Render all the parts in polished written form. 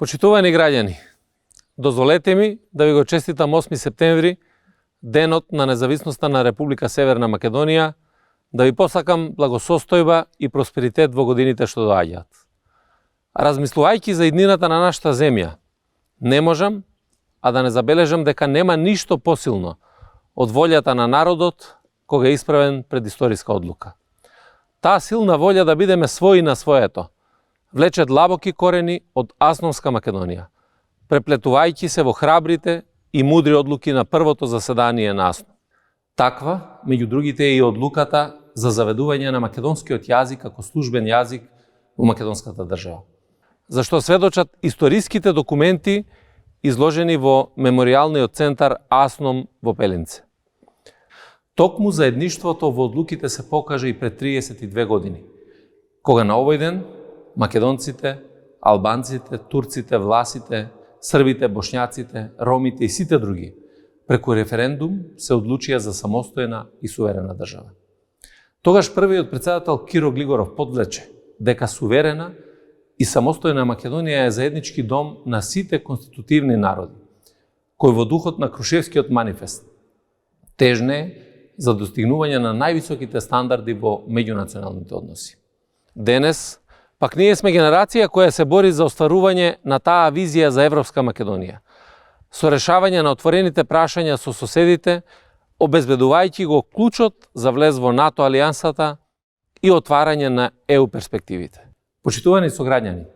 Почитувани граѓани, дозволете ми да ви го честитам 8 септември, денот на независноста на Република Северна Македонија, да ви посакам благосостојба и просперитет во годините што доаѓаат. Размислувајќи за иднината на нашата земја, не можам да не забележам дека нема ништо посилно од волјата на народот кога е исправен пред историска одлука. Таа силна волја да бидеме своји на своето влече длабоки корени од Асновска Македонија, преплетувајќи се во храбрите и мудри одлуки на првото заседание на Аснов. Таква, меѓу другите, е и одлуката за заведување на македонскиот јазик како службен јазик во македонската држава, за што сведочат историските документи изложени во Меморијалниот центар Асном во Пелинце. Токму заедништвото во одлуките се покажа и пред 32 години, кога на овој ден македонците, албанците, турците, власите, србите, бошњаците, ромите и сите други преку референдум се одлучија за самостојна и суверена држава. Тогаш првиот претседател Киро Глигоров подвлече дека суверена и самостојна Македонија е заеднички дом на сите конститутивни народи, кој во духот на Крушевскиот манифест тежне за достигнување на највисоките стандарди во меѓунационалните односи. Денес, пак ние сме генерација која се бори за остварување на таа визија за Европска Македонија, со решавање на отворените прашања со соседите, обезбедувајќи го клучот за влез во НАТО алијансата и отварање на ЕУ перспективите. Почитувани сограѓани,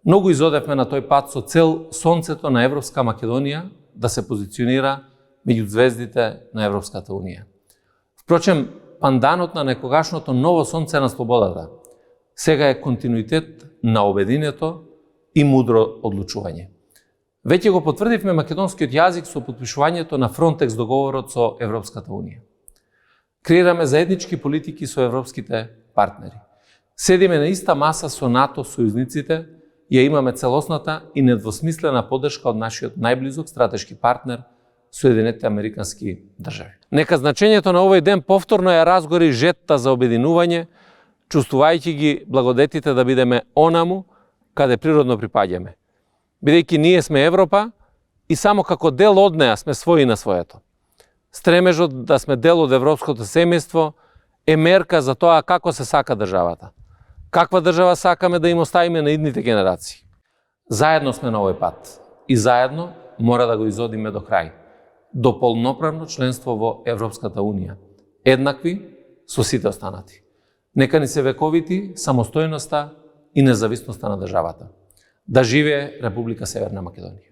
многу изодевме на тој пат со цел сонцето на Европска Македонија да се позиционира меѓу звездите на Европската Унија. Впрочем, панданот на некогашното ново сонце на слободата сега е континуитет на обединето и мудро одлучување. Веќе го потврдивме македонскиот јазик со потпишувањето на Фронтекс договорот со Европската Унија. Креираме заеднички политики со европските партнери. Седиме на иста маса со НАТО сојузниците и ја имаме целосната и недвосмислена поддршка од нашиот најблизок стратешки партнер, Соединетите Американски држави. Нека значењето на овој ден повторно ја разгори жетта за обединување, чувствувајќи ги благодетите да бидеме онаму каде природно припаѓаме. Бидејќи ние сме Европа и само како дел од неа сме своји на своето. Стремежот да сме дел од европското семејство е мерка за тоа како се сака државата. Каква држава сакаме да им оставиме на идните генерации. Заедно сме на овој пат и заедно мора да го изодиме до крај, до полноправно членство во Европската Унија, еднакви со сите останати. Нека ни се вековити самостојноста и независноста на државата. Да живее Република Северна Македонија.